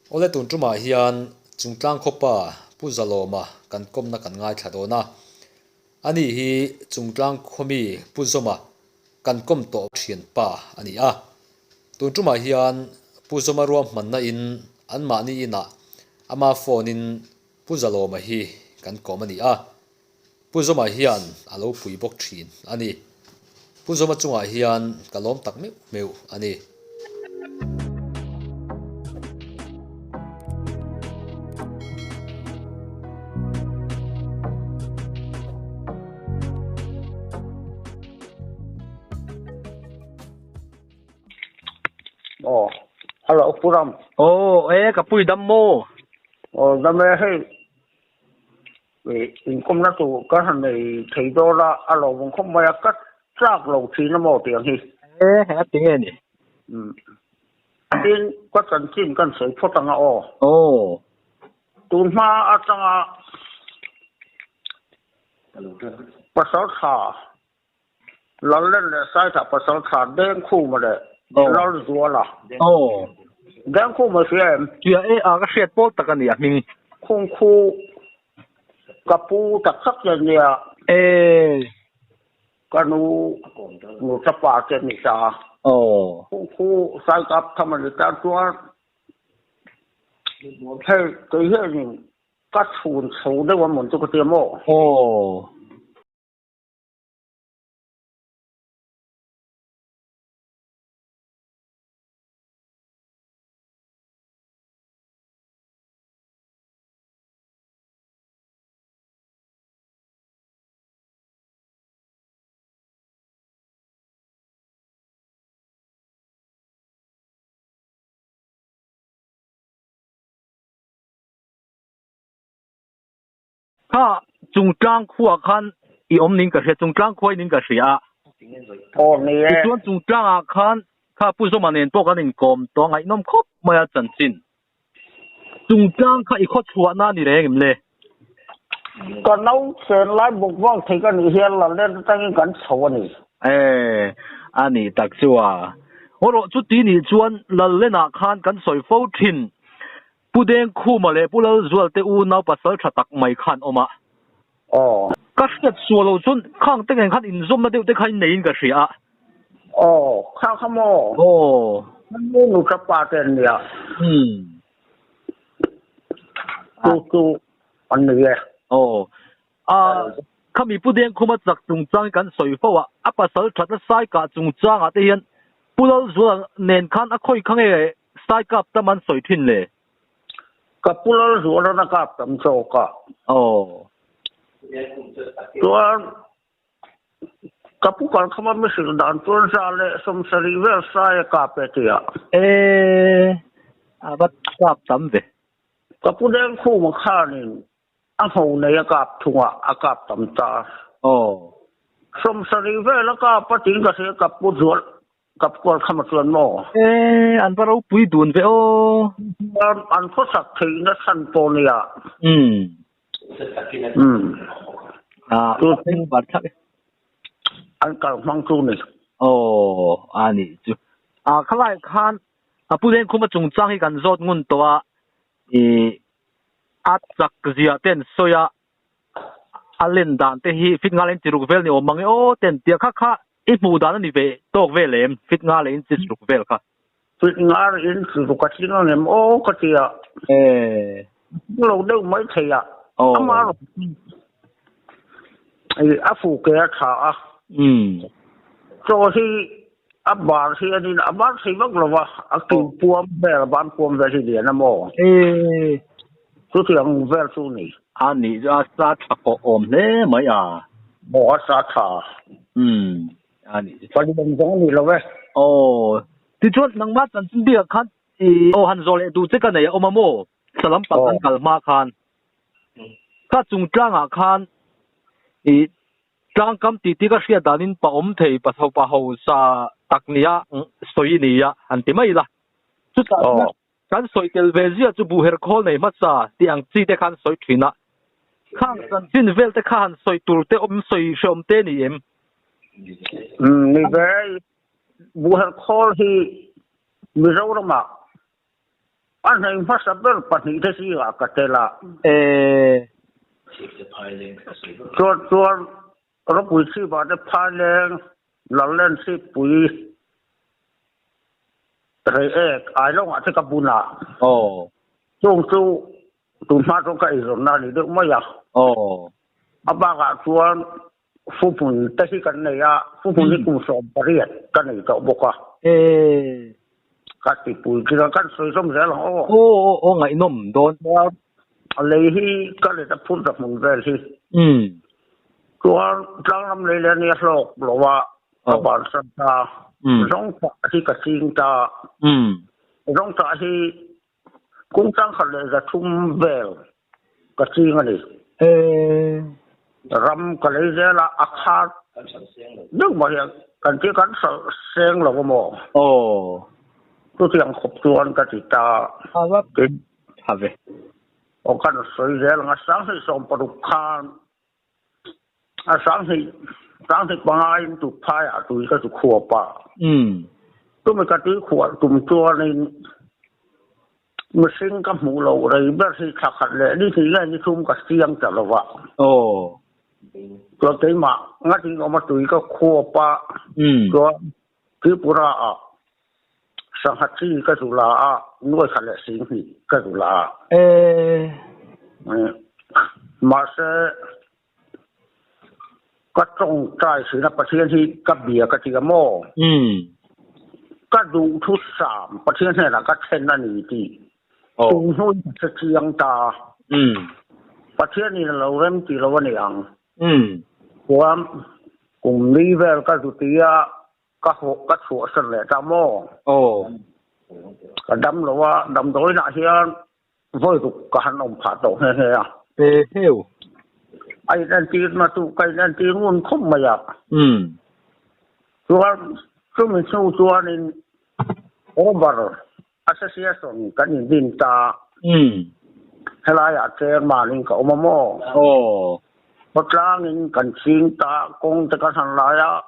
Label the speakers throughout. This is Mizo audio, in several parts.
Speaker 1: Awle tun tumah hian Chungtlang khawpa Pu Zalawma kan kawmna kan ngaithla dawn a. Ani hi Chungtlang khawmi Pu Zawma kan kawm tawh thianpa a ni a. Tun tumah hian Pu Zawma ruahmanna in anmahni inah ama phone in Pu Zalawma hi kan kawm a ni a. Pu Zawma hian a lo pui bawk thin a ni. Pu Zawma chungah hian ka lawm tak meuh meuh a ni.
Speaker 2: Aw, hello Pu Ram.
Speaker 3: Aw, e ka pui dam maw?
Speaker 2: Aw, dam e hei. Inkawmna tur ka han nei thei dawn a, a lawmawm khawp mai a, ka chak lo thin a maw tih ang hi.
Speaker 3: E, a ti nge ni?
Speaker 2: Umm. Tin, ka chanchin kan sawi phawt ang a aw.
Speaker 3: Aw.
Speaker 2: Tun hma atanga pasal tha Lallen leh Saitha pasal tha Dengkhuma leh Lalzuala.
Speaker 3: Aw.
Speaker 2: Dengkhuma hria em?
Speaker 3: Hria e, a ka hriat pawl tak a ni a hming.
Speaker 2: Khungkhu ka pu tak tak che nia.
Speaker 3: E.
Speaker 2: Ka nu nu ta pa che ni ta.
Speaker 3: Aw.
Speaker 2: Khungkhu Saikap tham a ni ta chuan hei kei hianin ka chhun chho deuh a mawn chu ka tia maw?
Speaker 3: Aw. Kha Chungtlang khuaah khan i awm ning ka hria, Chungtlang khua i ning ka hria a.
Speaker 2: Aw ni e.
Speaker 3: Tichuan Chungtlangah khan kha Pu Zawma nen pawh kan inkawm tawh a, ngaihnawm khawp mai a chanchin. Chungtlang kha i khawchhuahna a ni reng em le?
Speaker 2: Ka no chen lai bawk vang thei ka nih hian Lalen atangin kan chho a ni.
Speaker 3: E, a nih tak chu a. Aw rawh chuti nih chuan Lalenah khan kan sawi fo thin. Pu Dengkhuma leh Pu Lalzual te unau pasal tha tak mai khan awm a.
Speaker 2: Aw.
Speaker 3: Ka hriat sual lo chuan khang te nen khan inzawmna deuh te kha in neiin ka hria a.
Speaker 2: Aw, kha kha maw?
Speaker 3: Aw.
Speaker 2: Kan nu nu ka pa te an nia.
Speaker 3: Umm.
Speaker 2: Chu chu an ni e.
Speaker 3: Aw. A, khami Pu Dengkhuma chak chungchang hi kan sawi fo a, a pasal thatna sai kah chungchangah te hian Pu Lalzuala nen khan a khawi kha nge Sai kap tam an sawi thin le.
Speaker 2: Ka pu lal zual an a kap tam zawk a.
Speaker 3: Aw.
Speaker 2: Chuan ka pu kal khama mi hrilh dan chuan 170 vel sai a kap e tia.
Speaker 3: E a va kap tam ve.
Speaker 2: Ka pu Dengkhuma khanin a ngho nei a kap thung a, a kap tam ta.
Speaker 3: Aw.
Speaker 2: 70 vel a kap a tiin ka hria ka pu zual Kap kual kham a chuan maw?
Speaker 3: E, an va ropui dun ve aw.
Speaker 2: Chuan an khawsak theihna chhan pawh nia.
Speaker 3: Umm.
Speaker 2: Umm.
Speaker 3: Ah,
Speaker 2: Chu
Speaker 3: a bar thlak e.
Speaker 2: An kal hmang chu ni.
Speaker 3: Aw, a nih chu. Ah, khalai khan a Pu Lengkhuma chungchang hi kan zawt ngun tawh a, i a chak zia te an sawi a, a len dan te hi fit nga leh in chi ruk vel ni awm mang e aw te an ti a, kha kha I hmuh dan a ni ve tawk vel em? Fit nga leh in chi ruk vel kha.
Speaker 2: Fit nga leh in chi ruk a tling ang em aw ka ti a.
Speaker 3: E.
Speaker 2: Tling lo deuh mai thei a.
Speaker 3: Aw.
Speaker 2: Ama rawh i a fu ke a tha a.
Speaker 3: Umm.
Speaker 2: Chaw hi a bar hi a nin a bar thei vak lo va, a ki puam vel a ban puam vel hi lian a maw?
Speaker 3: E.
Speaker 2: Chutiang vel chu ni.
Speaker 3: A nih chu a sa tha kawh awm hle mai a.
Speaker 2: Aw a sa tha.
Speaker 3: Umm a nih chu.
Speaker 2: Palian zawng a ni lo e.
Speaker 3: Aw tichuan nangmah chanchin bikah khan i aw han zawh leh duh che ka nei a awm a maw? Sa lampang kan kal hma khan kha chung tlangah khan i tlangkam titi ka hriat danin pa awm thei pa pa hausa tak nia sawi ni a han ti mai la. Chutah chuan Kan sawi tel ve zia chu buhher khawl nei hmasa tih ang chi te khan sawi thin a. Khang chanchin vel te kha han sawi tur te awm sawi hreawm te ni em?
Speaker 2: Umm ni ve, buhher khawl hi Mizoramah A hnei hmasa ber pahnihte zingah ka tel a.
Speaker 3: E.
Speaker 2: Chuan chuan ropui chhipah te phaileng Lallen chhippui rei ek Ailawngah te ka bun a.
Speaker 3: Aw.
Speaker 2: Chung chu tunhma chuan ka eizawnna a ni deuh mai a.
Speaker 3: Aw.
Speaker 2: A bakah chuan Fuhmun te hi kan nei a, fuhmun hi kum 18 ka nei tawh bawk a.
Speaker 3: E.
Speaker 2: Ka tipui thin a, kan sawi zawm zel ang aw.
Speaker 3: Aw aw aw ngaihnawm dawn.
Speaker 2: A lei hi ka let a phur ta hmun vel hi.
Speaker 3: Umm.
Speaker 2: Chuan tlanglam lei leh ania hlawk lo a, ka bansan ta. Zawngtah hi ka ching ta.
Speaker 3: Umm.
Speaker 2: Zawngtah hi Kung 1300 vel ka ching a ni. Ram ka lei zel a, a khat deuh mai hian kan ti kan hralh seng lo amaw?
Speaker 3: Aw.
Speaker 2: Chutiang khawp chuan ka ti ta.
Speaker 3: A va tha ve.
Speaker 2: Aw kan sawi zel ang a, 2016 khan a sanghnih sanghnih panga in tu phaiah tui ka chu khuap a.
Speaker 3: Umm.
Speaker 2: Chumi ka tui khuah tum chuanin mihring ka hmuh loh rei ber hi thla khat leh ni hnih nge ni thum ka siam ta lo va.
Speaker 3: Aw.
Speaker 2: Chuan keimah ngatin awm a tui ka khuap a.
Speaker 3: Umm.
Speaker 2: Chuan Tripura ah sangha chi ka zu la a, nuai khat leh 2000 ka zu la a.
Speaker 3: E.
Speaker 2: Mahse, ka tawngtai thin a, Pathian hi ka bia ka ti a maw? Ka duhthu sam Pathian hnenah ka thlen a ni tih tum hnuin ka hre chiang ta. Pathianin a lo rem tih lo a ni ang. Chuan kum li vel ka zu ti a, ka hawh ka chhuahsan leh ta maw?
Speaker 3: Aw.
Speaker 2: Ka dam lo a, damdawiinah hian vawi ruk ka han awm phah tawh nghe nghe a.
Speaker 3: E heu.
Speaker 2: A inentirna chu ka inentir ngun khawp mai a.
Speaker 3: Umm.
Speaker 2: Chuan chumi hnu chuanin Rubber Association kan indin ta.
Speaker 3: Umm.
Speaker 2: Helaiah chairman in ka awm a maw?
Speaker 3: Aw.
Speaker 2: Khawtlangin kan ching ta, kawng te kan han lai a,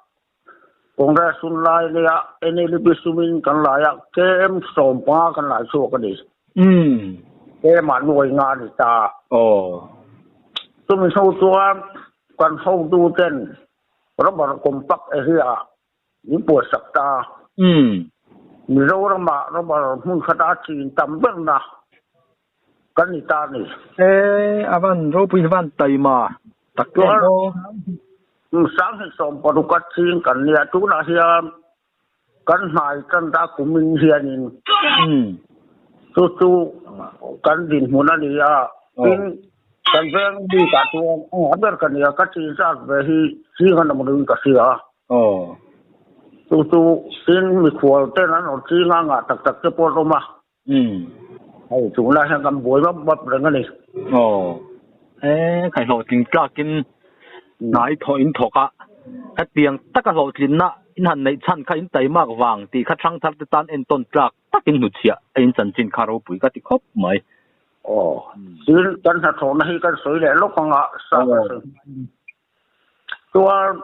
Speaker 2: Congress hun lai nia NLUP sumin kan lai a, KM 15 kan lai chhuak a ni.
Speaker 3: Umm.
Speaker 2: KM ah nuai nga a ni ta.
Speaker 3: Aw.
Speaker 2: Chumi hnu chuan kan hotu ten rubber compact area min puahsak ta.
Speaker 3: Umm.
Speaker 2: Mizoram ah rubber hmun khata chin tam berna kan ni ta a ni.
Speaker 3: E, a van ropui van taima tak em aw.
Speaker 2: 2016 a ching kan nia, tunah hian kan hnai tan ta kumin hianin chu chu kan dinhmun a ni a, tin kan veng bikah chuan a ber ka nia, ka chin zat ve hi ching an awm ring ka hria.
Speaker 3: Aw.
Speaker 2: Chu chu tin mikhual ten an rawn ching a, ngah tak tak te pawh an awm a.
Speaker 3: Umm.
Speaker 2: Hei tunlai hian kan buai vap vap reng a ni.
Speaker 3: Aw. E, khai hlawhtling tlakin hna i thawh in thawk a, hetiang taka hlawhtlinna in han neih chhan kha in taimak vang tih kha thangthar te tan entawn tlak takin hnuchhiah a in chanchin kha ropui ka ti khawp mai.
Speaker 2: Aw. Tin, kan hnathawhna hi kan sawi leh lawk anga sa kan sawi hmain chuan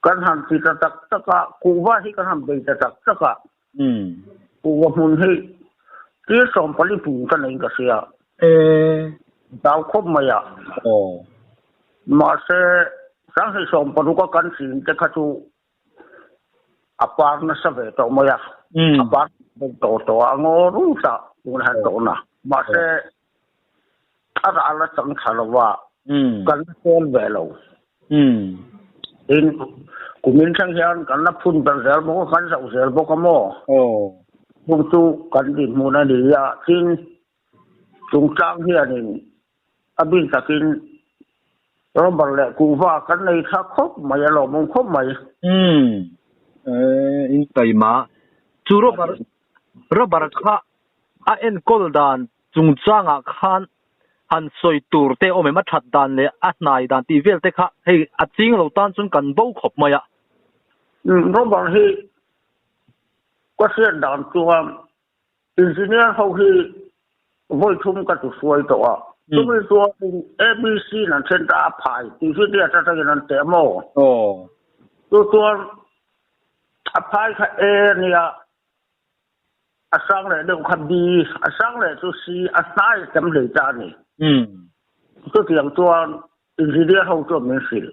Speaker 2: kan han ti ta tak tak a, kuhva hi kan han bei ta tak tak a. Kuhva hmun hi tir 40 pum ka nei ka hria. Zau khawp mai a. Mahse, 2016 a kan chin te kha chu a par nasa ve tawh mai a. A par tawh tawh a, a ngaw rut a tun han tawhna. Mahse, a rah la chang tha lo va, kan la sel ve lo. Tin, kumin thleng hian kan la phun ber zel bawk a, kan zoh zel bawk a maw? Chung chu kan dinhmun a ni a, tin, chungchang hianin a bik takin rubber leh kuhva kan nei tha khawp mai, a lawmawm khawp mai.
Speaker 3: In taima. Chu rubber rubber kha A enkawl dan chungchangah khan han sawi tur te awm em? A that dan leh a hnai dan tih vel te kha hei a ching lo tan chuan kan bo khawp mai a.
Speaker 2: Rubber hi ka hriat dan chuan engineer ho hi vawi thum ka ti hruai tawh a, chumi chuan ABC in an then ta a phai tih hi tia atangin an teh maw? Chu chuan a phai kha A ania. A sang leh deuh kha B, a sang leh chu C, a hnai tam hlei ta a ni. Chutiang chuan engineer ho chuan min hrilh.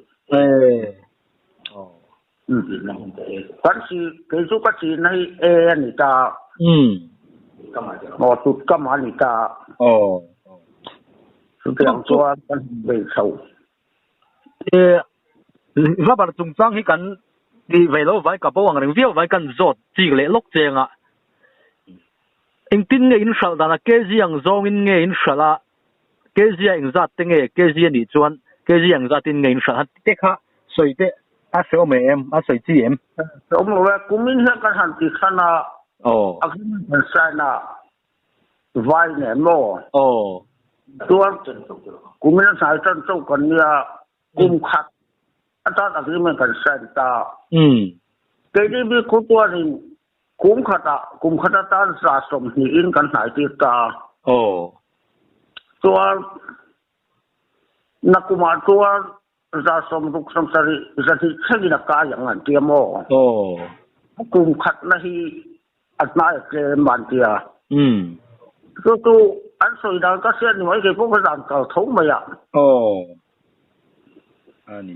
Speaker 2: Kan chi, kei chu ka chinna hi A a ni ta. Aw, tutkam a ni ta. Chutiang chuan kan bei chho.
Speaker 3: Rubber chungchang hi kan tih ve lo vai ka bo ang reng viau vai kan zawt chik leh lawk cheng a. Engtin nge in hralh dan a kg ang zawngin nge in hralh a, kg a engzat te nge kg a nih chuan kg engzat in nge in hralh a te kha sawi teh a hre awm em a sawi chi em?
Speaker 2: Hre awm lo e, kumin hian kan han ti hran a, a kan sign a. Vai nen maw?
Speaker 3: Aw.
Speaker 2: Chuan kumin a hnai tan chauh kan nia, kum khat atan agreement kan sign ta. Keini bik khu chuanin kum khatah kum khat atan 20% in kan hnai tir ta.
Speaker 3: Aw.
Speaker 2: Chuan nakumah chuan 60 70 200 thlengin a kai ang an tia maw?
Speaker 3: Aw.
Speaker 2: Kum khatna hi a hnai a tlem an tia. Chu chu an sawi dan ka hriat ni mai kei pawh ka zan kal tho mai a.
Speaker 3: Aw. A ni.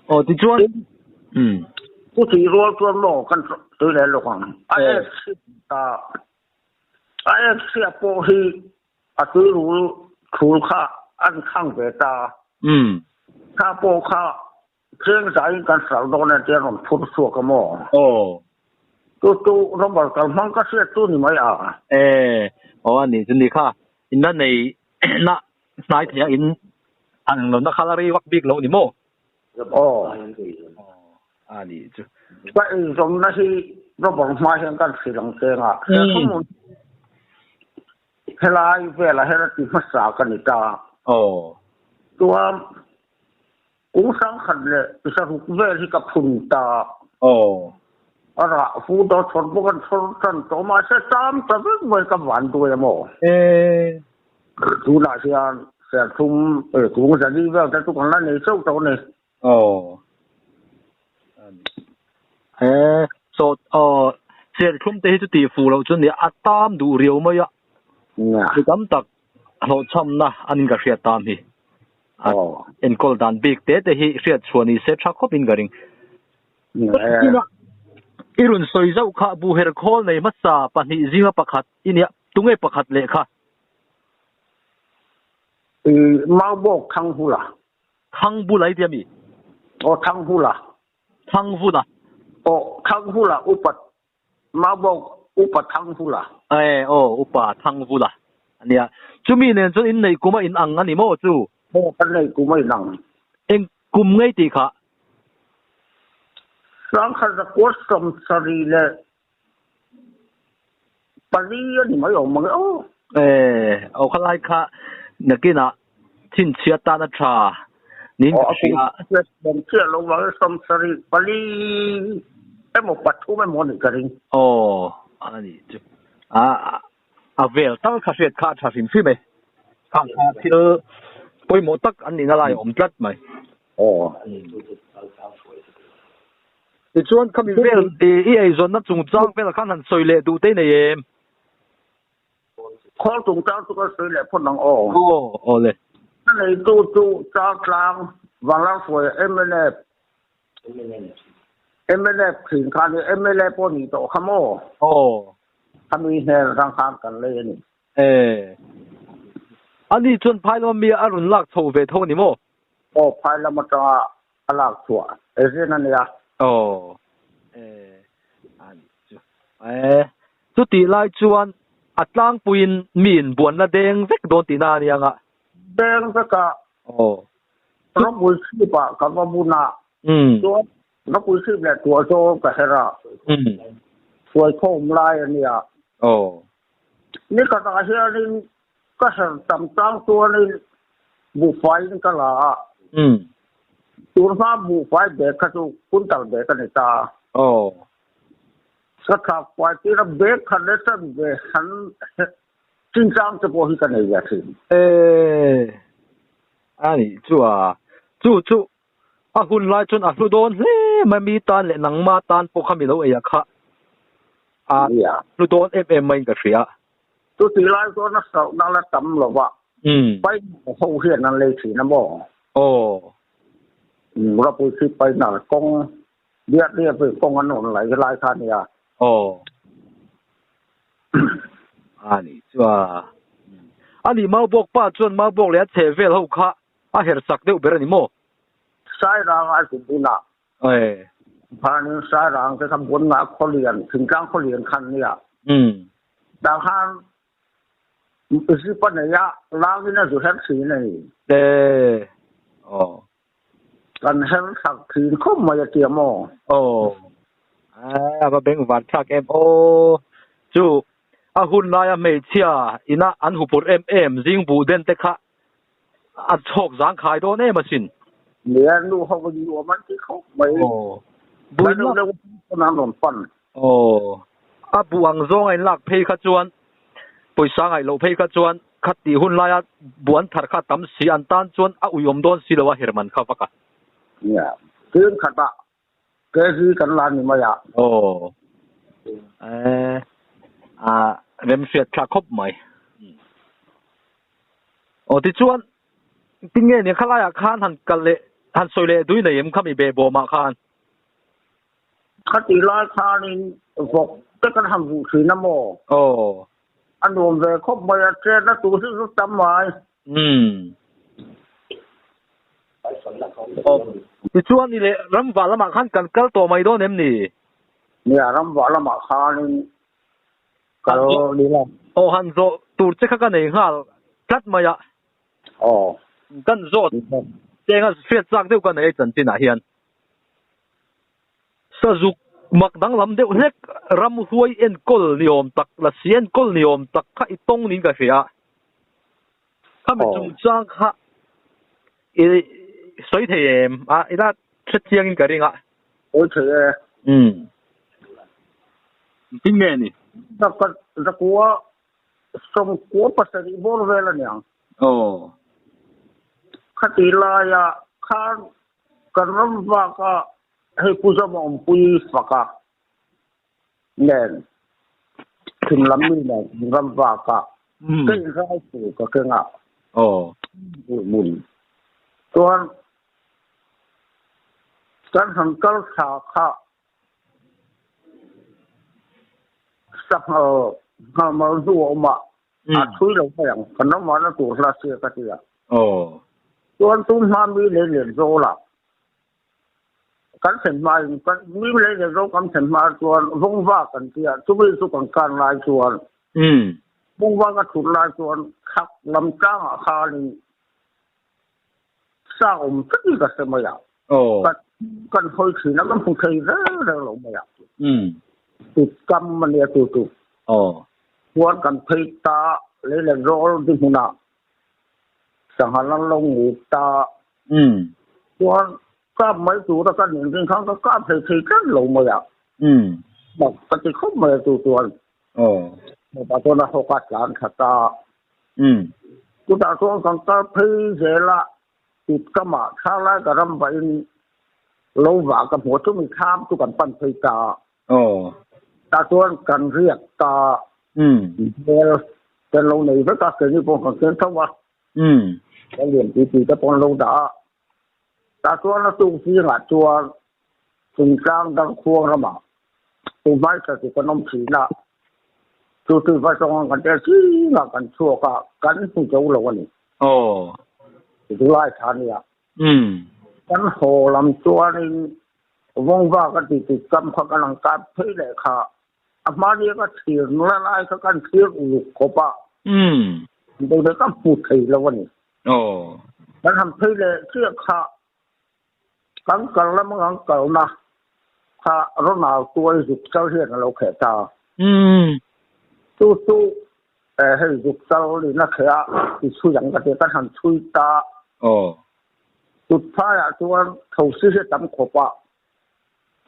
Speaker 3: Aw tichuan.
Speaker 2: Chu tih rual chuan maw kan sawi leh lawk ang. A ek ta a ek chhia pawh hi A tuirul thul kha an khang ve ta. Kha pawh kha cheng zaiin kan hralh dawn e tia rawn phur chhuak a maw?
Speaker 3: Aw.
Speaker 2: Chu chu rubber kal hmang ka hriat chu ni mai a.
Speaker 3: E, aw a nih chu ni kha. In la nei na hnai thei a in ang lo na kha la rei vak bik lo ni maw?
Speaker 2: Aw.
Speaker 3: A nih chu.
Speaker 2: Ka eizawmna hi rubber hma hian kan hrilh ang cheng a. Helai velah hian a ti hmasa ka ni ta.
Speaker 3: Aw.
Speaker 2: Chuan kum 1006 vel hi ka phun ta.
Speaker 3: Aw.
Speaker 2: A rah fu daw chhawr bawk an chhawr tan tawh mahse tam ta vek mai ka van duai a maw.
Speaker 3: E.
Speaker 2: Tunah hian serthlum kung zali vel te chu kan la nei chauh tawh a ni.
Speaker 3: Aw. E so aw serthlum te hi chu tih fuh loh chu nia a tam duh riau mai a. Mi tam tak hlawhchhamna an in ka hriat tam hi. A enkawl dan bik te te hi hriat chhuah ni se tha khawp in ka ring. I rawn sawi zauh kha buher khawl nei hmasa pahnih zinga pakhat i nia tunge pakhat leh kha?
Speaker 2: I maubawk thang hula.
Speaker 3: Thang bula i tia mi?
Speaker 2: Aw thang hula.
Speaker 3: Thang vula.
Speaker 2: Aw thang hula upa maubawk upa thang hula.
Speaker 3: E aw upa thang vula ania. Chumi nen chuan in neih kum a in ang a ni maw chu?
Speaker 2: Aw kan neih kum a in ang.
Speaker 3: Eng kum ngei tih kha?
Speaker 2: 1974 a ni mai awm ang e aw.
Speaker 3: E, aw khalai kha nakinah chhinchhiat tan a tha niin ka hria.
Speaker 2: Aw a kum chiah lo vang e 74 emaw pathum emaw a nih ka ring.
Speaker 3: Aw a nih chu a a vel tal kha hriat kha a tha hrim hrim e. Kha kha thil pawimawh tak an nihna lai a awm tlat mai.
Speaker 2: Aw.
Speaker 3: Tichuan khami vel i eizawnna chungchang velah khan han sawi leh duh te i nei em?
Speaker 2: Khawl chungchang chu ka sawi leh phawt ang aw.
Speaker 3: Aw, aw le.
Speaker 2: A neitu chu Chaltlang Vanlalhruaia mnf mnf thin kha ni mla pawh nih tawh kha maw?
Speaker 3: Aw.
Speaker 2: Khami hnen atang khan kan lei a ni.
Speaker 3: E. Ani chuan phai lama mi a rawn lak chho ve tho a ni maw?
Speaker 2: Aw, phai lam atanga A lak chhuah e zin a nia.
Speaker 3: Aw e a nih chu. E chutih lai chuan a tlangpuiin mi in buanna deng vek dawn tihna a nia nga.
Speaker 2: Deng vek a.
Speaker 3: Aw.
Speaker 2: Ropui chhip ah ka va bun a. Chuan ropui chhip leh tuah zawl ka her a. Hruaikhawm lai a nia.
Speaker 3: Aw.
Speaker 2: Nikhatah hianin Ka her tam tang chuanin buhfaiin ka la a. Tun hma buhfai bag kha chu kuntal bag a ni ta.
Speaker 3: Aw.
Speaker 2: Ka thlak fai tir a bag khat leh tan ve han chinchang te pawh hi ka nei ve thin.
Speaker 3: E a nih chu a. Chu chu a hun lai chuan a hlu dawn hle mai mi tan leh nangma tan pawh kha mi lo ei a kha. A
Speaker 2: Nia.
Speaker 3: Hlu dawn em em maiin ka hria.
Speaker 2: Chutih lai chuan a hrauhna la tam lo va. Pai ho hian an lei thin a maw?
Speaker 3: Aw.
Speaker 2: Rapui khi paina kawng biak biak hi kawng an rawn lai lai kha a nia.
Speaker 3: Aw. A nih chu a. A nih Maubawk pa chuan Maubawk leh a chheh vel ho kha a her sak deuh ber a ni maw?
Speaker 2: Sairang a zuk hunah
Speaker 3: Ae.
Speaker 2: Phanin Sairang te kha Buannga khawlian, Thingtlang khawlian khan nia. Tah khan zip a nei a, langin a zu her thin a ni.
Speaker 3: Ae. Aw.
Speaker 2: Kan her thlak thin khawp mai a tia maw?
Speaker 3: Aw. Ae, a va beng van thlak em aw. Chu a hun laia hmeichhia ina an huphurh em em zing buh den te kha A chhawk zang khai dawn em asin.
Speaker 2: Nia, nu ho in nuam an ti khawp mai.
Speaker 3: Aw. Buin
Speaker 2: lak. Deuh pawn an rawn pan.
Speaker 3: Aw. A buh ang zawng a in lak phei kha chuan pawisa ngaih loh phei kha chuan kha tih hun laia buh an thar kha a tam si, an tan chuan a uiawm dawn si lo a Herman kha vak a.
Speaker 2: Nia, tin khatah KG kan la ni mai a.
Speaker 3: Aw. Eh, a remhriat thlak khawp mai. Aw tichuan, tinge nia khalaiah khan han kal leh, han sawi leh dui nei em kha mi behbawmah khan?
Speaker 2: Khati lai khanin vawk te kan han vuh thin a maw?
Speaker 3: Aw.
Speaker 2: A nuam ve khawp mai a, chetna tur hi chu tam mai.
Speaker 3: Umm. Tichuan ni leh ramvah lamah khan kan kal tawh mai dawn em ni?
Speaker 2: Nia, ramvah lamah khanin kal ni la.
Speaker 3: Aw, han zawh tur che kha ka nei nghal tlat mai a.
Speaker 2: Aw.
Speaker 3: Kan zawh cheng a hriat chak deuh ka nei chanchinah hian. Sazuk mak danglam deuh hlek ramhuai enkawl ni awm tak, lasi enkawl ni awm tak kha i tawng niin ka hria. Khami chungchang kha i sawi thei em? A ila hre chiangin ka ring a.
Speaker 2: Sawi thei e.
Speaker 3: Umm. Engtin nge ni?
Speaker 2: Zakua sawmkua pasarih bawr vel a niang.
Speaker 3: Aw.
Speaker 2: Khati laia khan kan ram vaka hei Pu Zama awmpui faka nen thim lam mi nen kan ram vaka ka inrai tur ka keng a.
Speaker 3: Aw.
Speaker 2: Mun. Chuan kan han kal thla kha Sanghal nghalmal hnu a awm a, a thui lo mai ang, kan ram vahna tur hla sia ka ti a. Chuan tum hma mi lei len zawl ah kan thlen hma in mi lei len zawl kan thlen hma chuan vawngva kan ti a, chumi chu kan kan lai chuan vawngva ka thut lai chuan chhak lam tlangah khanin Sa awm tlat ka hre mai a. Kan hawi thin a, kan hmu thei reng reng lo mai a. Tut kam a nia tu tu. Chuan kan phei ta lei leh zawl di hmunah sanghal an lo ngut ta. Chuan kap mai tura kan inrin khan ka kap thei thei tlat lo mai a. Mak ka ti khawp mai a tu chuan. Chutah chuan a hawk a tlan tha ta. Chutah chuan kan kal phei zel a, tut kamah thlalai ka ram vahin lo vah ka hmu a, chumi thlam chu kan pan phei ta a. Tah chuan kan riak ta hmel kan lo nei vek a, keini pawh kan keng tho a, kan lian pui pui te pawh an lo dah a. Tah chuan a tuk zingah chuan Chungtlang Darkhuang ramah Tuhmaisa chu kan awm thin a, chu chu va zawnga kan tel zingah kan chhuak a, kan hmu zo lo a ni. July thla nia. Kan haw lam chuanin Vawngva ka ti tih kam kha kan ang kap phei leh kha a hmania ka thlir nula lai kha kan thlir uluk khawp a, deuh ka hmu thei lo a ni. Kan han phei leh chiah kha Kan kal lama kan kalna kha Ronald tuai zuk chal hian a lo kheh ta. Chu chu hei zuk chal in a kheh a i chhui ang ka ti a, kan han chhui ta. Tut phaiah chuan thosi hi a tam khawp a,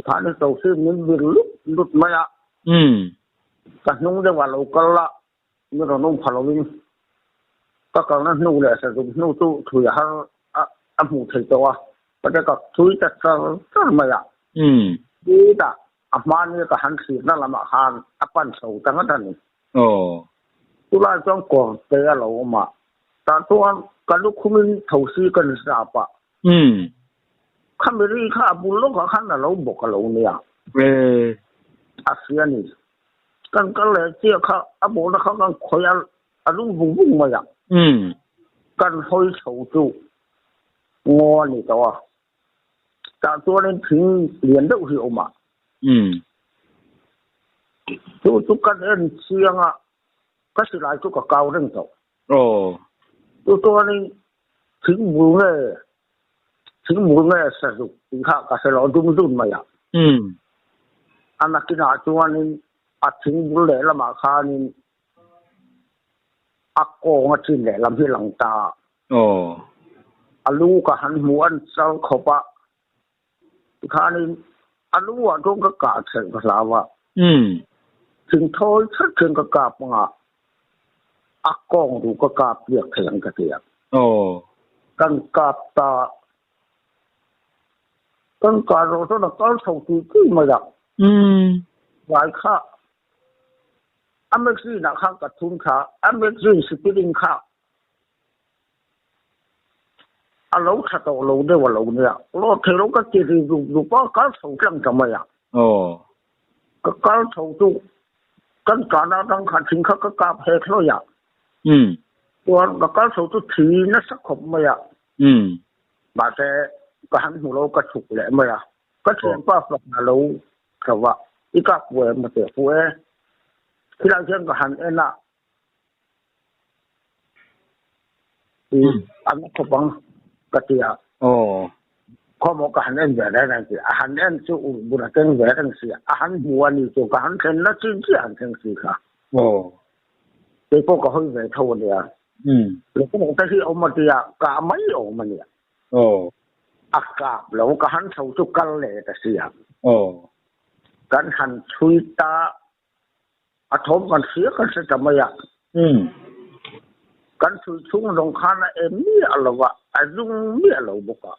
Speaker 2: khani thosi min vir lut lut mai a. Ka hnung deuhah lo kal a, Mi rawn um pha loin ka kalna hnu leh sazuk hnu chu thui har a hmuh thei tawh a, ka te ka thui ta char char mai a. Chutah A hmani ka han thlirna lamah khan a pan chho ta ngat a ni. Chulai chuan kawr te a lo awm a, tah chuan ka lukhumin thosi ka ni zap a. Khami ri kha a bul lawkah khan a lo bawk a lo nia. A hria a ni. Kan kal leh chiah kha a bawhna kha kan khawih a, a lung vung vung mai a. Kan hawi chho chu ngaw a ni tawh a. Tah chuanin thing lian deuh hi a awm a. Chu chu kan en chiang a, ka silai chu ka kau reng tawh. Chu chuanin thing bul nge thing bul nge sazuk tih kha ka hre lo dum zun mai a. A nakinah chuanin a thing bul lehlamah khanin a kawng a chin lehlam hi a lang ta a. A lu ka han hmu an chal khawp a, tikhanin a lu ah chuan ka kah chhelh ka hlau a. Thing thawi chat hian ka kap ang a, a kawng duh ka kap piak thei ang ka ti a. Kan kap ta, kan kah zawh chuan a kal chho tui tui mai a. Vai kha a magazine ah khan ka thun tha, a magazine spinning kha A lo tha tawh lo deuh a lo nia. Lawt thei lo ka ti ri rup rup a, kal chho tlang ta mai a. Ka kal chho chu kan kana atang khan thing kha ka kap hek hlawih a. Chuan ka kal chho chu thi nasa khawp mai a. Mahse ka han hmu lo ka chhuk leh mai a. Ka thianpa fak a lo tho a, i kap pu em a ti a, pu e. Khilai khian ka han en a. An khawp ang ka ti a. Khawmaw ka han en ve reng reng ti a. A han en chu ur bur a keng ve reng si a. A han hmu a ni chu ka han thlen na chin chiah an thleng si kha. Kei pawh ka hawi ve tho a nia. Lehkhabu te hi awm a tia kah mai awm a nia. A kap lo ka han chho chu kal leh ta si a. Kan han chhui ta. A thawm kan hria kan hre ta mai a. Kan chhui chhung zawng khan a em miah lo va, a zung miah lo bawk a.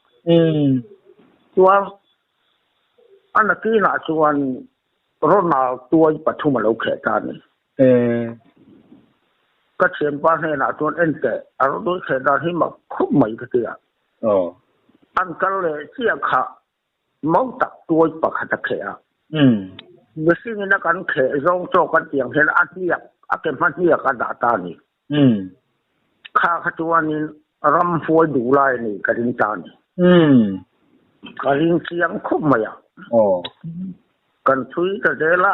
Speaker 2: Chuan a nakinah chuan Ronald tuai pathum a lo kheh ta a ni. Ka thianpa hnenah chuan en teh, a rawn kheh dan hi mak khawp mai ka ti a. An kal leh chiah kha Mau tak tuai pakhat a kheh a. Mihring in a kan kheh zawng chaw kan tih ang hian a hniak, a ke hma hniak a dah ta a ni. Kha kha chuanin ram huai duh lai a ni ka ring ta a ni. Ka ring chiang khawp mai a. Kan chhui ta zel a,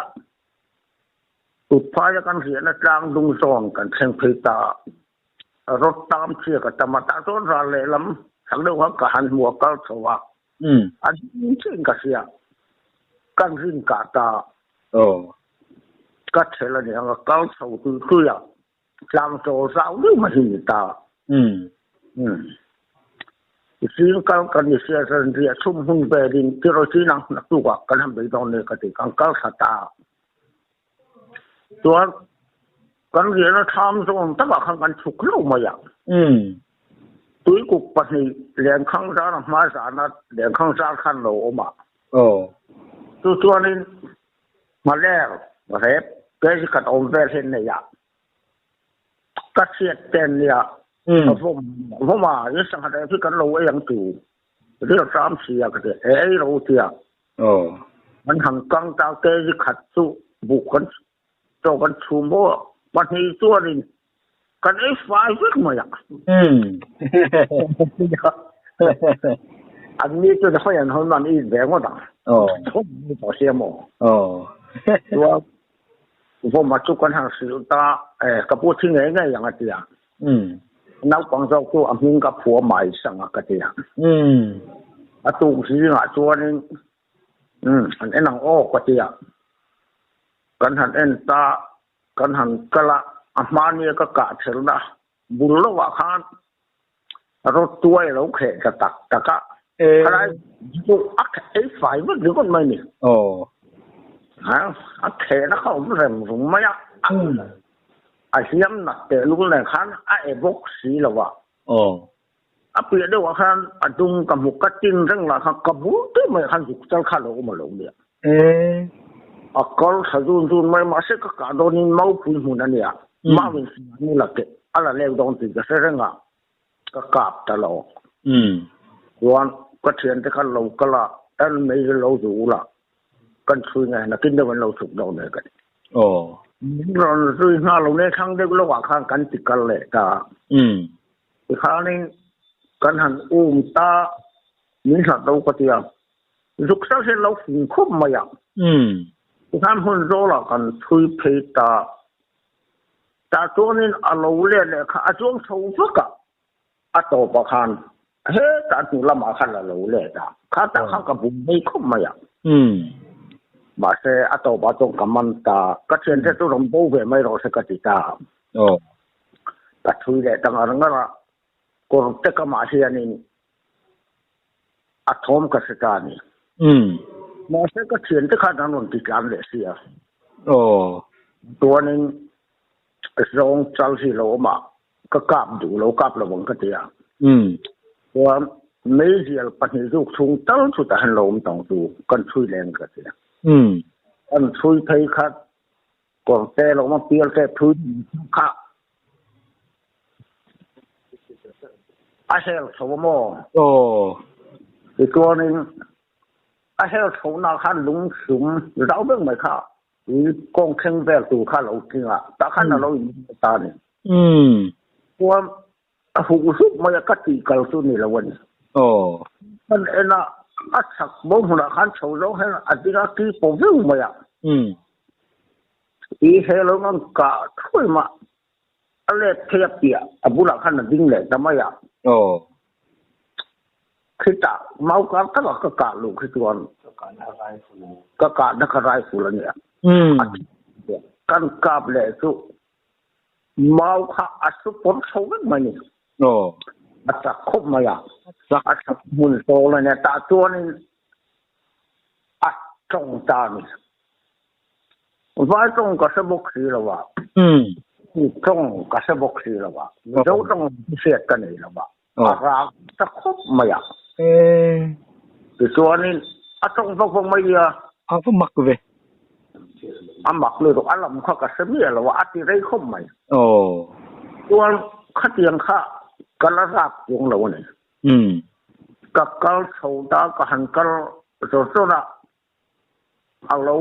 Speaker 2: Tutphaia kan riahna tlang dung zawn kan thleng phei ta a. Rawt tam chhia ka tam a, tah chuan ral lehlam chak deuh kha ka han hmu a kal chho a, a ding chiahin ka hria, kan rin kah ta ka thel a ni ang a kal chho tui tui a, tlang chaw zau deuh mai hi ni ta. Zing kal kan ni sia zan riah chhum hun velin tiraw chin ang naktukah kan han bei dawn nia ka ti, kan kal thla ta. Chuan kan riahna thlam zawn takah khan kan chhuk hlauh mai a. Tuikuk pahnih lenkhang zar a hma zana lenkhang zar khan lo awm a. Chu chuanin nghaler rep kg khat awm vel hi an nei a. Ka chhiat ten nia a vawm vawm a, i sangha rep hi kan lo ei ang tu ril ram si a ka ti a, ei ro tia. An han kang ta kg khat chu buh kan chaw kan chhum bawk a, pahnih chuanin kan ei fai vek mai a. An ni chuan hawi an hawn an it ve ngawt ang. Tawh sia maw. Chuan vawma chu kan han hrilh ta e ka pu thi ngei ngei ang a ti a. Naupang zawk chu a hming ka phua mai sang a ka ti a. A tuk zingah chuanin an en ang aw ka ti a. Kan han en ta kan han kal a, a hmania ka kah thelna bul lovah khan rawt tuai a lo kheh ta tak tak a. Khalai chu a ei fai vek ringawt mai ni. A khehna kha awm rem rum mai a. A hliam nat tehlul nen khan a e bawk si lo a. A piah deuhah khan a dung ka hmu ka tin reng lah khan ka bul teh mai khan zuk chal kha a lo awm a lo nia. A kal tha zun zun mai mahse ka kah dawnin maupui hmun a nia. Mauin silai la keh a la lek dawn tih ka hre reng a, ka kap ta lo. Chuan ka thiante kha lo kal a, en mai hi lo duh ula, kan chhui nge nakin deuh an lo chhuk dawn e ka ti. Min rawn zui nghal lo ne thlang deuh lohah khan kan ti kal leh ta. Tikhanin kan han um ta, min hlat lo ka ti a. Zuk sal hian lo fing khawp mai a. Tikhan hmun zawlah kan chhui phei ta. Tah chuanin a lo let leh kha a chuang chho vak a, a tawpah khan hetah hnu lamah khan a lo let a, kha tah khan ka bum mai khawp mai a. Mahse a tawpah chuan ka man ta, ka thiante chu rawn bo ve mai rawh se ka ti ta. Ka thui leh ta ngar ngar a, kawr te kamah hianin a thawm ka hre ta a ni. Mahse ka thiante khan an rawn ti tlan leh si a. Chuanin zawng chal hi lo awm a, ka kap duh lo, kap lo ang ka ti a. Chuan meizial pahnih zuk chhung tal chutah hian lo awm tawng chu kan chhui leng ka ti a. Kan chhui phei khat Kawr te lo awm a, pial te phui kha a hel chho a maw?
Speaker 3: Aw.
Speaker 2: Tichuanin a hel chhohna khan lung sum zau vek mai kha tui kawng thleng vel tur kha a lo tling a, tah khan a lo inhmeh ta a ni. Chuan a huh zuk mai a, ka tih kal chu ni lo a ni.
Speaker 3: Aw.
Speaker 2: Kan en a, a chhak bo hmunah khan chho zawng hian a ding a, ki pawh viau mai a. I he lo ngan kah thuai mah a let phei a piah a bulah khan a ding leh ta mai a.
Speaker 3: Aw.
Speaker 2: Khitah mau kar takah ka kah luh khi chuan ka kahna kha rifle a nia. A kan kap leh chu Mau kha a su pawr chho vek mai ni.
Speaker 3: Aw.
Speaker 2: A chak khawp mai a. A chak hmun tawl a nia. Tah chuanin a tawng ta a ni. Vai tawng ka hre bawk si lo a. Tawng ka hre bawk si lo a. Mizo tawng hriat ka nei lo a. A rak ta khawp mai a. Tichuanin a tawng vak vak mai a.
Speaker 3: A va mak ve.
Speaker 2: A mak lutuk a lam kha ka hre miah lo a, a ti rei khawp mai.
Speaker 3: Aw.
Speaker 2: Chuan khatiang kha ka la rak chuang lo a ni. Ka kal chho ta, ka han kal zawr zawr a, a lo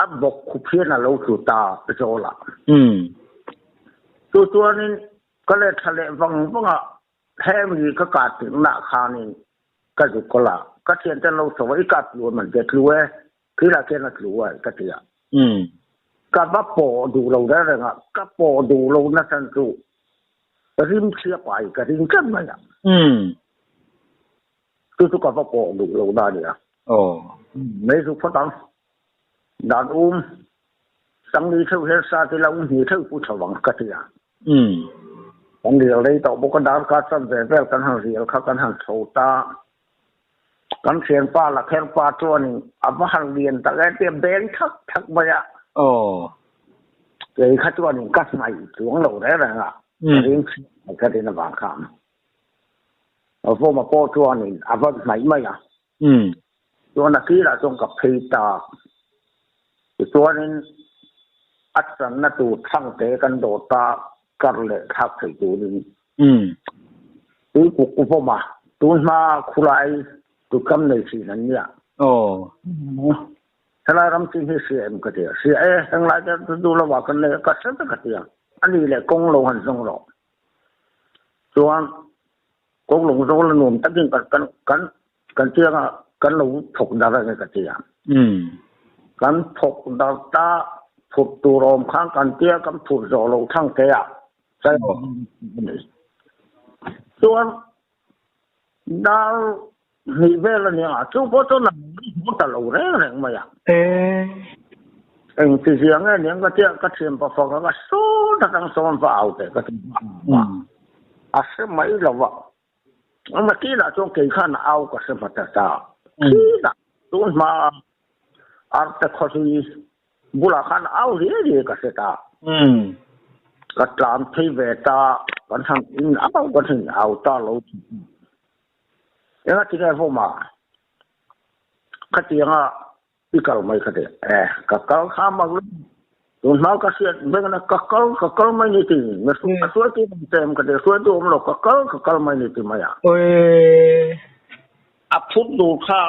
Speaker 2: a bawk khup hian a lo tlu ta zawl a. Chu chuanin Ka let tha leh vang vang a, hemi ka kah tirhna khanin ka zuk kawl a, ka thiante an lo sawi a, i kah tlu em an ti a, tlu e, khilah khian a tlu a ka ti a. Ka va pawh duh lo reng reng a, ka pawh duh lo nachhan chu rim chhia pai ka ring tlat mai a. Chu chu ka va pawh duh lo na a ni a. Mei zuk phawt ang, dan um Sangli theuh hian sa te la um hnih theuh pu tho ang ka ti a. Kan rial rei tawh bawk a, darkar chan ve vel kan han rial kha kan han chho ta. Kan thianpa la kherpa chuanin a va han lian tak e tia beng thak thak mai a. Kei kha chuanin ka hnaih chuang lo reng reng a, ka ring chhiat mai ka rin avang khan. Vawma pawh chuanin a va hnaih mai a. Chuan a sirah chuan ka phei ta. Tichuanin a channa tur thangte kan dawr ta kar leh thlak thei turin tuikuk vawm a, tun hma khulai tutkam nei thin an nia. Helai ram chin hi hria em ka ti a, hria e, henglai te chu duh lovah kan nei a, ka hre vek a ti a, a ni leh kawng lo han zawng rawh. Chuan Kawng lung zawl a nuam takin kan kan kan kan chiang a kan lo thawk dar a ni ka ti a. Kan thawk dar ta phurh tur awm khan kan tia kan phurh zawh loh thang te ah chai a ni. Chuan dar hnih vel a ni ang a, chu pawh chuan a haw ta lo reng reng mai a. Engti zia nge niang ka tia ka thian pafa ka sawn atang sawn va au teh ka ti a. A hre mai lo va. Engmah kinah chuan kei khan a au ka hre hmasa ta. Kinah tun hma arte khawhlui bulah khan a au riai riai ka hre ta. Ka tlan phei ve ta, kan han in au kan han au ta lo. Engati nge vawma khatianga. I kal mai kha teh. E, ka kal kha mak lo. Tun hma ka hriat bengna ka kal ka kal mai ni ti. Me a hruaitu awm tem ka ti. Hruaitu awm lo ka kal ka kal mai ni ti mai a.
Speaker 3: Oe.
Speaker 2: A phut dur kha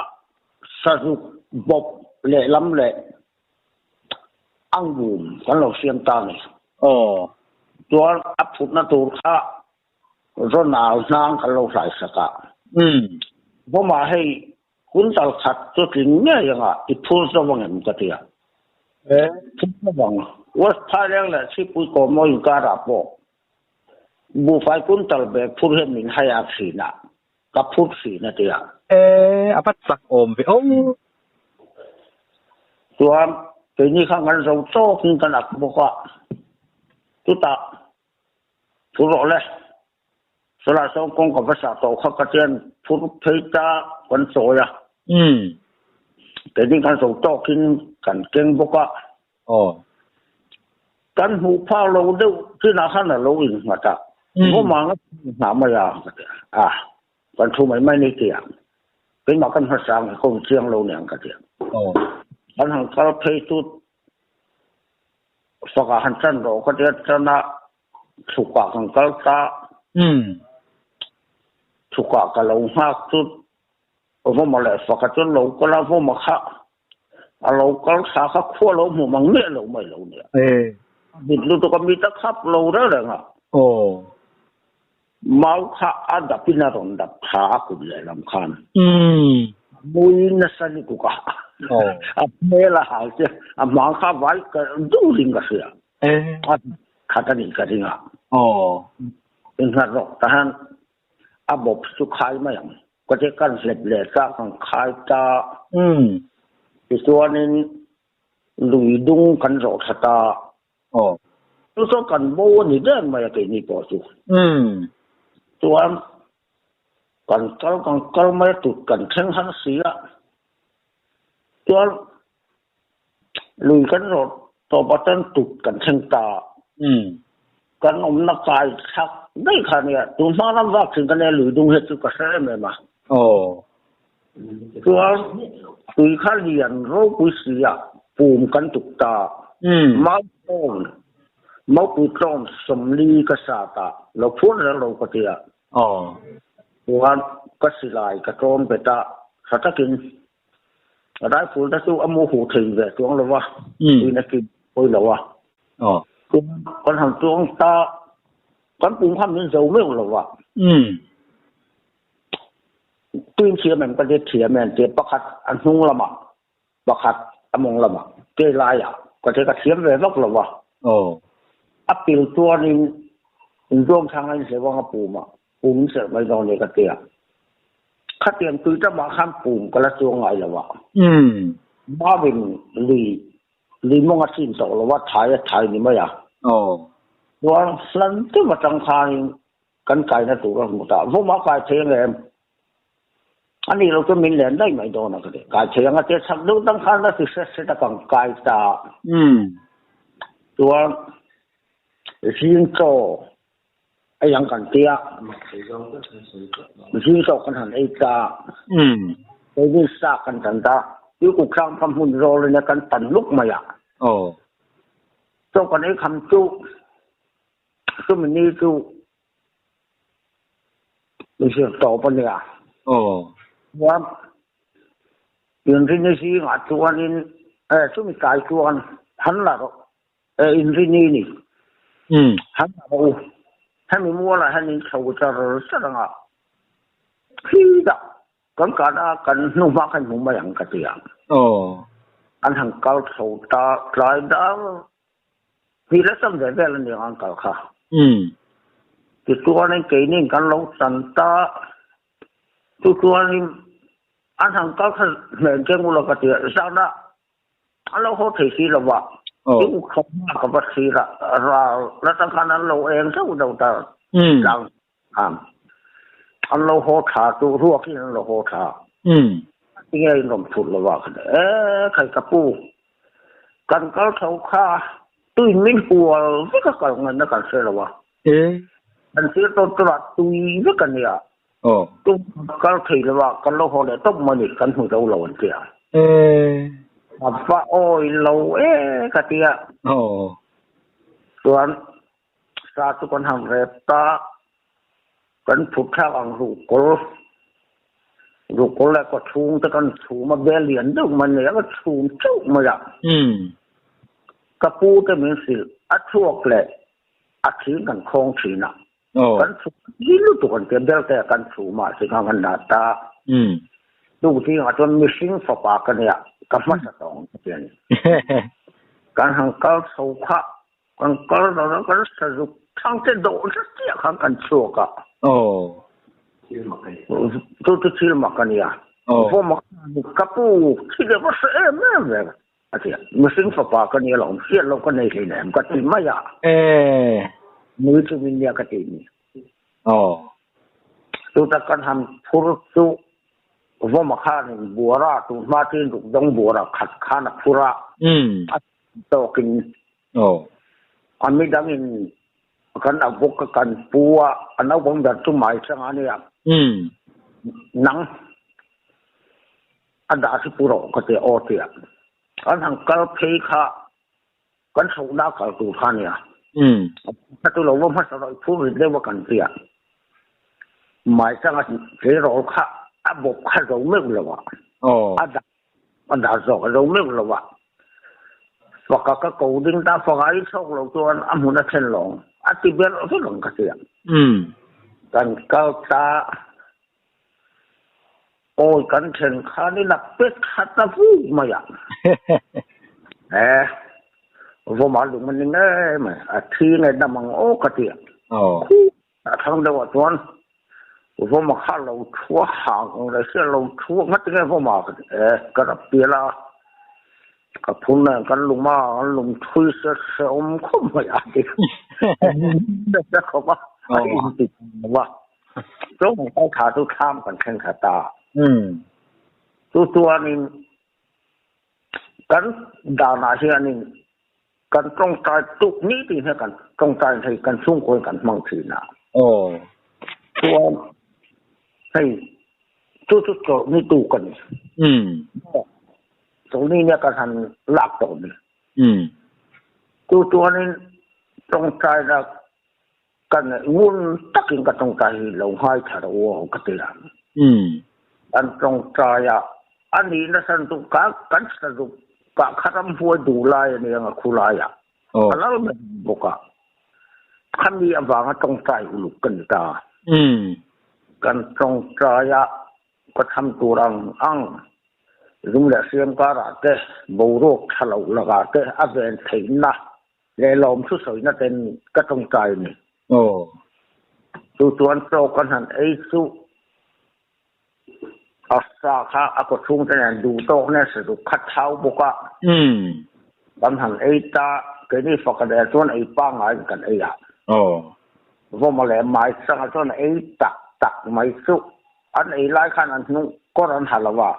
Speaker 2: sazuk bawp lehlam leh angbum kan lo siam ta a ni.
Speaker 3: Aw.
Speaker 2: Chuan a phutna tur kha rawnal hnang kan lo hlaisak a.
Speaker 3: Umm.
Speaker 2: Bawmah hei Quintal khat chu tling ngei anga i phur zo ang em ka ti a. Phur zo ang. West Phaileng leh Chhipui Kawmawi inkarah pawh buhfai quintal bag phur hian min hai a thin a, ka phur thin a ti a.
Speaker 3: E, a va chak awm ve aw.
Speaker 2: Chuan keini khan kan zo tawkin kan ak bawk a, chutah phur rawh le. Chulai sawn kawngka va sah tawh kha ka tian phur phei ta kan chawi a.
Speaker 3: Umm.
Speaker 2: Keini khan zo tawkin kan keng bawk a.
Speaker 3: Aw.
Speaker 2: Kan hmuh phak lo deuh chinah khan a lo innghat a. Vawmang a nghah mai a ka ti a. Kan thu mai mai ni ti a. Keimah kan hmasa ang hi kawng chiang lo niang ka ti a.
Speaker 3: Aw.
Speaker 2: Kan han kal phei chu fakah han tan rawh ka ti a, tan a Chhukah kan kal ta.
Speaker 3: Umm.
Speaker 2: Chhukah ka lo nghak chu Vawma leh Faka chu lo kal a, Vawma kha a lo kal thla kha khua lo hmuh mang miah lo mai lo nia.
Speaker 3: E.
Speaker 2: Mit lutuk a mit a khap lo reng reng a.
Speaker 3: Aw.
Speaker 2: Mau kha a dap in a rawn dap thla a kut lehlam khan.
Speaker 3: Umm.
Speaker 2: Mui nasa lutuk a.
Speaker 3: Aw.
Speaker 2: A hmel a hal che a hmang kha vai ka durin ka hria.
Speaker 3: E.
Speaker 2: Khat a nih ka ring a.
Speaker 3: Aw.
Speaker 2: Innghat rawh ta hian a bawp chu khai mai ang. Ka ti kan hlep leh ta kan khai ta.
Speaker 3: Umm.
Speaker 2: Tichuanin lui dung kan zawh thla ta.
Speaker 3: Aw.
Speaker 2: Chu chuan kan bo a ni der mai a keini pawh chu.
Speaker 3: Umm.
Speaker 2: Chuan kan kal kan kal mai a tut kan thleng har si a. Chuan Lui kan rawt tawp atan tut kan thleng ta. Kan awmna kai thlak daih kha nia. Tun hma lam vak thin ka nia lui dung hi chu ka hre em em a. Chuan tui kha lian ropui si a pum kan tuk ta. Maupawn, maupui tlawn 40 ka sat a, lo phur reng lo ka ti a. Chuan ka silai ka tlawn bet a, tha takin Rifle te chu a mu huh thei ve chuang lo va, tuin a kim pawi lo a. Kan han chuang ta, kan pum kha min zo meuh lo va. Tuin thiam em ka ti thiam em ti pakhat a hnung lamah, pakhat a mawng lamah, ke laiah ka ti ka thiam ve vak lo va. A pil chuanin inzuam thlang a inhleuh ang a pumah. Pum serh mai dawn e ka ti a. Khatiang tui tamah khan pum ka la chuang ngai lo a. Mauin lui, lui mawng a chin tawh lo a, thai a thai ni mai a. Chuan hlan deuh atang khanin kan kaina tur a hmu ta. Vawma kai thei ang em? A nih loh chuan min len daih mai dawn a ka ti. Kai thei ang a tia chak deuh dang khan a ti hret hret a kan kai ta. Chuan zing chaw Ei ang kan ti a, zing zawk kan han ei ta. Keini sa kan tan ta, tuikuk tlang kha hmun zawl in kan tan luk mai a. Chaw kan ei kham chu, chumi ni chu zir tawp a nia. Chuan inrini zingah chuanin chumi tlai chuan han la rawh. E inrini ni. Han la rawh u. Hemi mualah hian in chho char char ang a. Khi dah kan kah a kan hnu hma kha in hmu mai ang ka ti a. An han kal chho ta tlai dar hnih leh sam ve vel a ni ang an kal kha. Tichuanin keinin kan lo chan ta. Tichuanin an han kal kha hnen keng ula ka ti a. Zana A lo haw thei si lo va, i u khawp hma ka va thlir a, ral atang khan an lo eng zauh zauh ta tlang khan. An lo haw tha chu ruakin an lo haw tha. Tinge in rawn phut lo va ka ti. E khai ka pu, kan kal tho kha tuin min hual vek a kal ngaihna kan hre lo a. Kan thlir tawn turah tui vek a nia. Tum kal thei lo va kan lo haw leh tawp mai ni, kan hmu zo lo an ti a. A va awi lo e ka ti a. Chuan sa chu kan han rep ta, kan phut thlak ang ruhkawl, ruhkawl leh kawchhung te kan chhum a, bel lian deuh mai nei a, ka chhum teuh mai a. Ka pu te min hrilh, a chhuak leh a thing kan khawng thin a. Kan chhum hi lutuk an tia, belte ah kan chhum a, singha kan dah ta. Tuk zingah chuan mihring fapa ka nia, ka hmasa tawng ka ti a ni. Kan han kal chho kha, kan kal lo a, kan sazuk thang te dawh zet chiah khan kan chhuak a. Chu chu thil mak a nia. Vawm a ka pu, thil hi a va hre em em ve. A ti a, mihring fapa ka nia lo, hriat loh ka nei hleinem ka ti mai a. Nui chungin nia ka tih ni. Chuta kan han phur chu Vawma khanin buara tunhma tin rukdawng buara khat khan a phur a, a tawkin a midangin kan a bawk a kan pu a, a naupang ber chu mai chang a nia. Nang A dah hi pu rawh ka ti aw tia kan han kal phei kha kan chhohna kal tur kha nia. Ka tu lo va hmasa rawh i phur rit deuh a kan tia. Mai changa tleirawl kha a bawp kha zo meuh lo a. A dah a dah zawk a zo meuh lo a. Faka ka ko ding ta faka i chhawk lo chuan a hmun a thlen lawng a ti ber vek ang ka tia. Kan kal ta Awi kan then khan in a pet khat a vuk mai a. Eh, vawm a lung a ni ngei mai. A thi nge dam ang aw ka ti a. Khu a thlang deuh ah chuan vawm a kha lo thu a hang ang leh sia lo thu a ngati nge vawm a ka ti. Eh, ka rap pial a. Ka phun nen kan lung a, an lung thui se hrehawm khawp mai a ti. A khawp a, a inti lo a. Chawng kal tha chu thlam kan thleng khat ta. Chu chuanin kan danah hianin kan tawngtai tuk ni tih hian kan tawngtai hei kan chhungkaw in kan hmang thin a. Chuan hei chu chu chawlhni tuk a ni. Chawlhni nia kan han lak tawh ni. Chu chuanin tawngtaina Kan ngun takin ka tawngtai hi lo ngaithla rawh u aw ka ti a. Kan tawngtai a, a nih nasa chu ka kan sazuk kah kha ramhuai duh lai a nia nga khu laiah a lal mai bawk a. Khami avanga tawngtai uluk ka ni ta. Kan tawngtai a, ka tham tur ang ang zum leh hriam karah te, boruak tha loh lakah te a ven theihna Leh lawm thu sawina ten ka tawngtai a ni. Chu chuan chaw kan han ei chu a sa kha a kawchhung te nen duh tawk nen sazuk kha thau bawk a. Kan han ei ta, keini faka leh chuan ei pangaiin kan ei a. Vawma leh mai changa chuan a ei tak tak mai chu an ei lai khan an hnung kawr an ha lo a.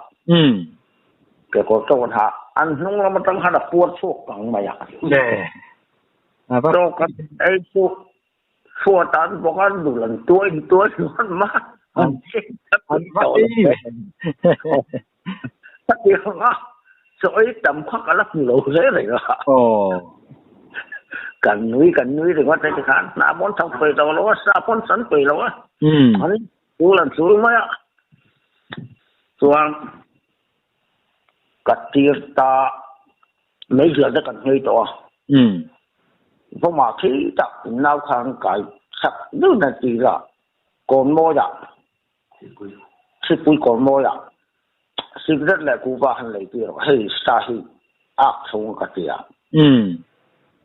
Speaker 2: Kekawr chaw an ha, an hnung lam atang khan a puar chhuak kang mai a. Chaw kan ei chu chhuat an bawk a, dul an tuai tuai hluan ma. An va ei ve. Khatiang a chaw ei tam kha ka la hmu lo hle reng a. Kan nui kan nui ringawt heti khan hna pawn thawk peih lo lo a, sa pawn san peih lo a. An Chul an chul mai a, chuan ka tir ta meizial te kan nghei tawh a. Vawmah khi tak in nau khan kai chak deuhin an tir a, Kawnmawiah, Sipui Kawnmawiah cigarette leh kuhva han lei tir rawh, hei sa hi ak chho ang ka ti a.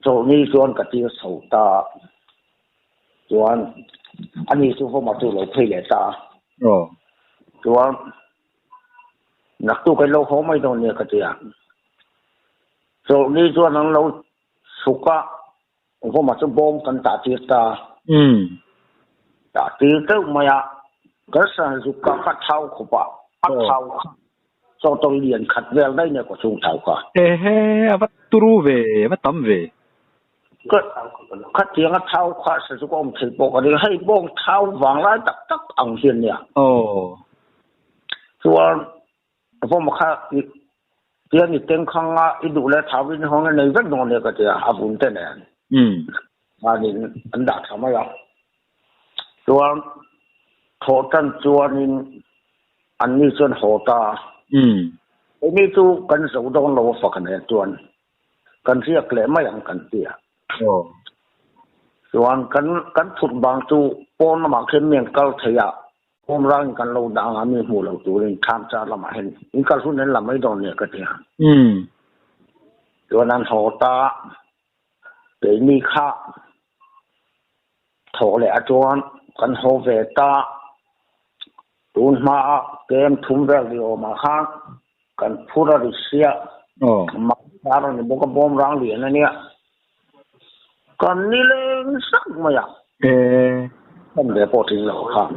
Speaker 2: Chawlhni chuan ka tir chho ta. Chuan ani chu vawma chu lo phei leh ta a. Chuan naktuk an lo haw mai dawn nia ka ti a. Chawlhni chuan an lo chhuk a, vawma chu bawm kan tah tir ta a. Tah tir deuh mai a, kan san zuk kha ka thau khawp a, a thau kha chawtawlh lian khat vel daih nia kawchhung thau kha.
Speaker 3: Ehe, a va turu ve, a va tam ve.
Speaker 2: Khatiang a thau kha sa chu ka awm thei pawh ka ring. Hei bawng thau vang lai tak tak ang hian nia. Chuan vawm kha Tian i tengkhang a, i duh leh thau in hawng i nei vek dawn nia ka ti a, a vun te nen. Khanin an dah tha mai a. Chuan thawh tan chuanin anni chuan haw ta a. Keini chu kan zo dawn lo a fak nen chuan kan riak leh mai ang kan ti a. Chuan kan kan phurh bang chu pawn lamah khian mi an kal thei a, Home rangin kan lo dah anga mi hmuh lo turin thlam char lamah hian in kal hun an la mai dawn nia ka ti a. Chuan an haw ta keini kha thawh leh a chuan kan haw ve ta tun hmaa kem thum vel ri awmah khan kan phur a ri sia mak tar a ni bawk a bawm rang lian a nia kan ni leng sak mai a kan ve pawh tling lo khan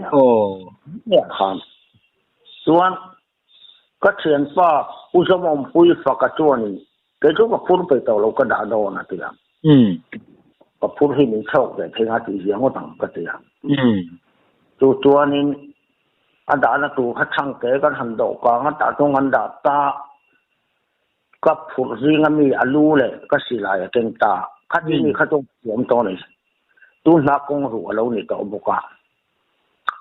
Speaker 2: nia khan chuan ka thianpa u Zawmawmpui faka chuanin kei chu ka phur peih tawh lo ka dah dawn a ti a ka phur hi min chhawk ve thei nga tih zia ngawt ang ka ti a chu chuanin A dahna tur kha chhangte kan han dawh kang a, tah chuan kan dah ta. Ka phurh zinga mi a lu leh ka silai a keng ta. Khati mi kha chu ka thiam tawh a ni. Tun hna kawng ruh a lo ni tawh bawk a.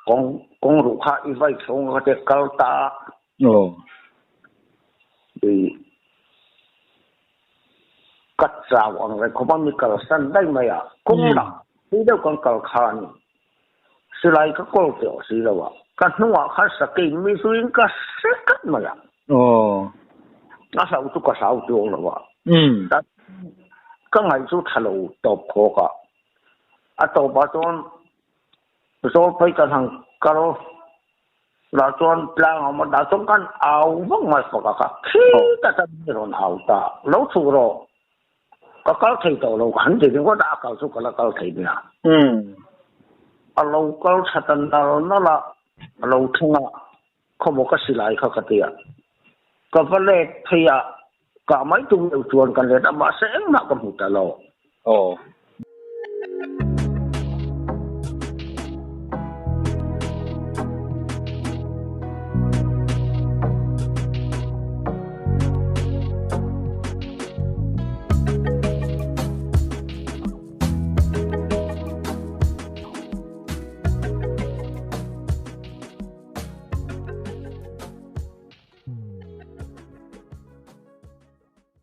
Speaker 2: Kawng kawng ruh kha i vai chhung kha te kal ta. I ka chau ang reng khawp a, mi kalsan daih mai a. Kawng lam thui deuh kan kal kha a ni. Silai ka kawl teh awh si lo a, ka hnungah khan sakei mi zuiin ka hre tlat mai a. A hlau chu ka hlau chuang lo a. Ka ngaih chu tha lo tawp khawk a. A tawpah chuan zawl phei ka hlang kal lah chuan tlang a awm a, dah chuan kan au vak mai fak a kha khi ta chuan mi rawn au ta, lo chhuk rawh. Ka kal thei tawh lo, ka han ti ringawt a, a kal chu ka la kal thei nia. A lo kal tha ta nal nal a, a lo thleng a, khawmaw ka silai kha ka ti a. Ka va let phei a, kah mai tum deuh chuan ka let a, mahse engmah ka hmu ta lo.